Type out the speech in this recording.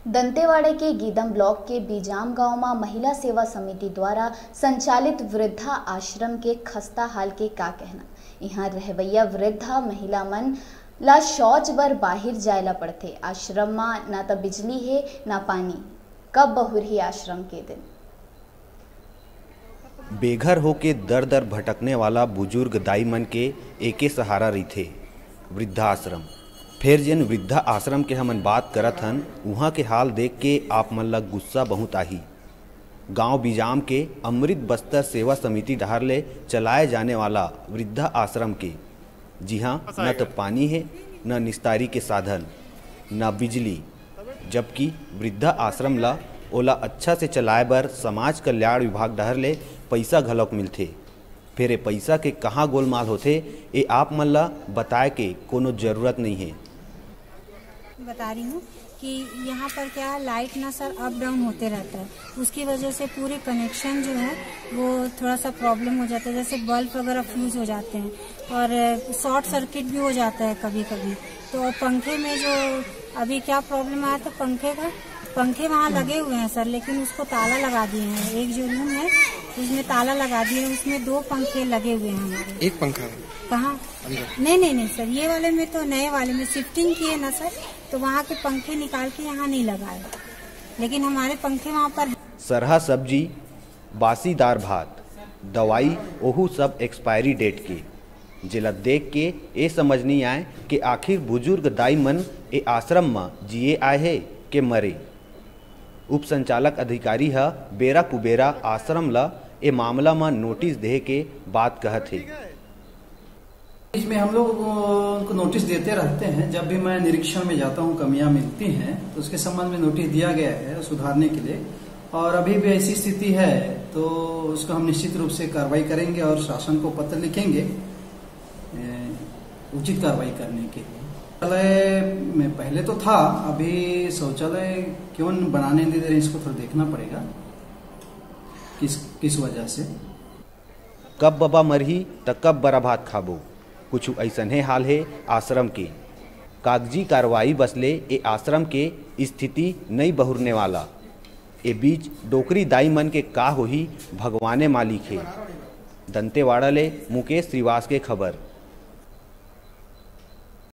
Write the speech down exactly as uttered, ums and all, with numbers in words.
दंतेवाड़ा के गीदम ब्लॉक के बीजाम गांव म महिला सेवा समिति द्वारा संचालित वृद्धा आश्रम के खस्ता हाल के का कहना। इहां रहवैया वृद्धा महिला मन ला शौच बर बाहिर जाय ला पड़थे। आश्रम म न त बिजली हे, न पानी। कब बहुरही आश्रम के दिन? बेघर होके दर दर भटकने वाला बुजुर्ग दाई मन के एके सहारा रहिथे, वृद्धाश्रम। फेर जेन वृद्धा आश्रम के हमन बात करत हन, उहाँ के हाल देख के आप मन ला गुस्सा बहुत आही। गांव बिजाम के अमृत बस्तर सेवा समिति डहार ले चलाए जाने वाला वृद्धा आश्रम के, जिहां न तो पानी हे, न निस्तारी के साधन, न बिजली, जबकि वृद्धा आश्रम ला ओला अच्छा से चलाए बर समाज कल्याण विभाग डहर ले पइसा घलोक मिलथे। फेर ए पइसा के कहाँ गोलमाल होथे, ए आप मन ला बताए के कोनो जरूरत नइ हे। बता रही हूँ कि यहाँ पर क्या, लाइट ना सर अप डाउन होते रहता है, उसकी वजह से पूरे कनेक्शन जो है वो थोड़ा सा प्रॉब्लम हो जाता है, जैसे बल्ब वगैरह फ्यूज हो जाते हैं और शॉर्ट सर्किट भी हो जाता है कभी कभी। तो पंखे में जो अभी क्या प्रॉब्लम आया था पंखे का, पंखे वहाँ लगे हुए हैं सर, लेकिन उसको ताला लगा दिए हैं। एक जो रूम है उसमें ताला लगा दिए हैं, उसमें दो पंखे लगे हुए हैं हमारे। एक पंखा है कहाँ? अंदर। नहीं नहीं नहीं सर, ये वाले में तो, नए वाले में शिफ्टिंग किए ना सर, तो वहाँ के पंखे निकाल के यहाँ नहीं लगाए, लेकिन हमारे पंखे वहाँ पर। सरहा सब्जी, बासी दार भात, दवाई, ओहू सब एक्सपायरी डेट के, जेला देख के ए समझ नइ आय के आखिर बुजुर्ग दाई मन ए आश्रम म जिए आए हे के मरे। उप संचालक अधिकारी ह बेरा कुबेरा आश्रम ल ए मामला म नोटिस देहे के बात कहत हे। इसमें हम लोग उनको नोटिस देते रहते हैं, जब भी मैं निरीक्षण में जाता हूँ, कमियां मिलती हैं तो उसके संबंध में नोटिस दिया गया है सुधारने के लिए। और अभी भी ऐसी स्थिति है तो उसको हम निश्चित रूप से कार्रवाई करेंगे और शासन को पत्र लिखेंगे, उचित कार्रवाई करने के लिए। शौचालय में पहले तो था, अभी शौचालय क्यों बनाने नहीं दे रहे, इसको थोड़ा देखना पड़ेगा किस किस वजह से। कब बबा मरही त कब बरा भात खाबो, कुछु अइसनहे हाल हे आश्रम के। कागजी कार्रवाई बस ले ए आश्रम के स्थिति नइ बहुरने वाला। ए बीच डोकरी दाई मन के का होही, भगवाने मालिक हे। दंतेवाड़ा ले मुकेश श्रीवास के खबर।